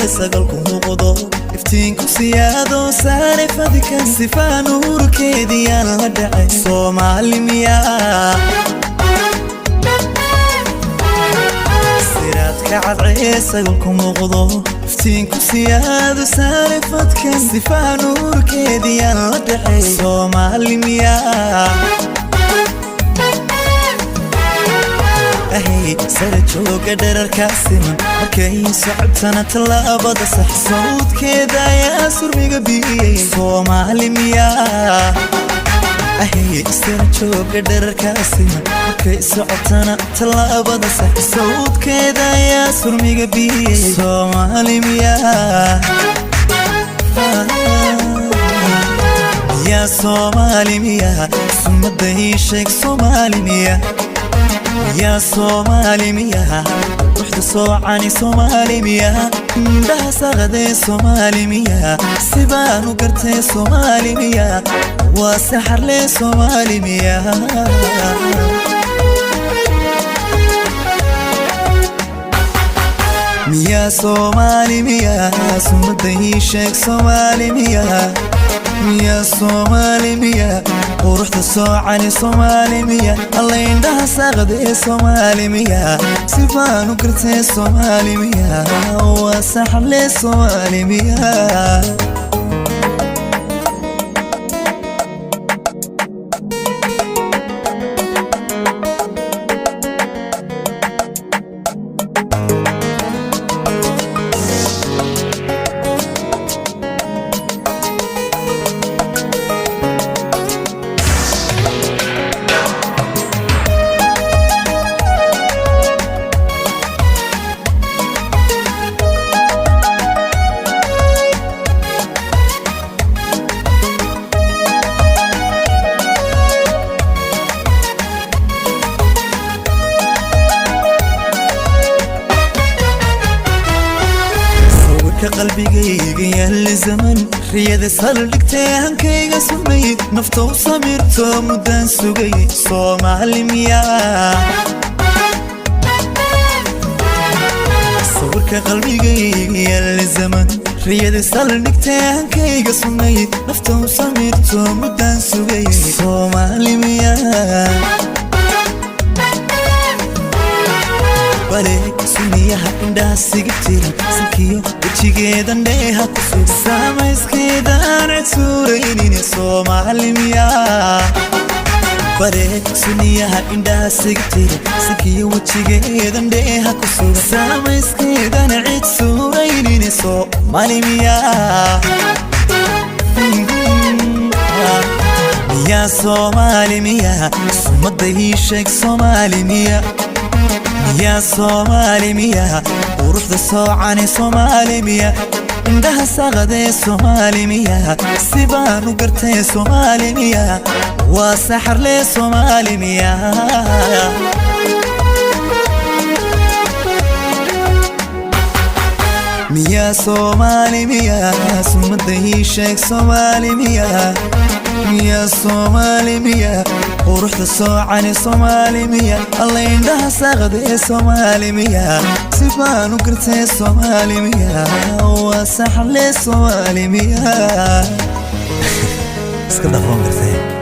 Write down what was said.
Sagalku muuqdo, iftiinku siyaado, saare fadkan sifaa nuurkeediyaan la dhacay. Soomaali miyaa? Siraadka cadcee sagalku muuqdo, iftiinku siyaado, saare fadkan sifaa nuurkeediyaan la dhacay. Soomaali miyaa? Ahay, sare jooga dherarkaa siman, markay socotana tallaabada sax, sawdkeeda ayaa surmiga biyey. Soomaali miyaa? Ahay, sare jooga dherarkaa siman, markay socotana tallaabada sax, sawdkeeda ayaa surmiga biyey. Soomaali miyaa? Miyaa Soomaali miyaa? Sumada ii sheeg, Soomaali miyaa? Miyaa Soomaali miyaa? Ruuxda soocani Soomaali miyaa? Indhaha saqadee Soomaali miyaa? Sibaan u gartee Soomaali miyaa? Waa saxarlee Soomaali miyaa? Miyaa Soomaali miyaa? Sumada ii sheeg, Soomaali miyaa? Miyaa Soomaali miyaa? Quruxda soocani Soomaali miyaa? Alla, indhaha saaqadee Soomaali miyaa? Sibaan u gartee Soomaali miyaa? Waa saxle Soomaali miyaa? Sawirka qalbigayga yaali zaman, riyada saldhigtay, hankayga sumayd, nafta u samirto muddaan sugay. Soomaali miyaa? Sawirka qalbigayga yaali zaman, riyada saldhigtay, hankayga sumayd, nafta u samirto muddaan sugay. Soomaali miyaa? Bale suniyaha, indhaha siga tiran, sankiyo wejigeedan dheeha ku sug, samayskeedaan cid suuraynin. Soomaali miyaa? Bale suniyaha, indhaha siga tiran, sankiyo wejigeedan dheeha ku sug, samayskeedan cid suuraynin. Soomaali miyaa? Miyaa Soomaali miyaa? Sumada ii sheeg, Soomaali miyaa? Miyaa Soomaali miyaa? Quruxda soocani Soomaali miyaa? Indhaha saqadee Soomaali miyaa? Sibaan u gartee Soomaali miyaa? Waa saxarlee Soomaali miyaa? Miyaa Soomaali miyaa? Sumada ii sheeg, Soomaali miyaa? Miyaa Soomaali miyaa? Quruxda soocani Soomaali miyaa? Alla, indhaha saqadee Soomaali miyaa? Sibaan u gartee Soomaali miyaa? Waa saxle Soomaali miyaa? Iska dhafon gartee.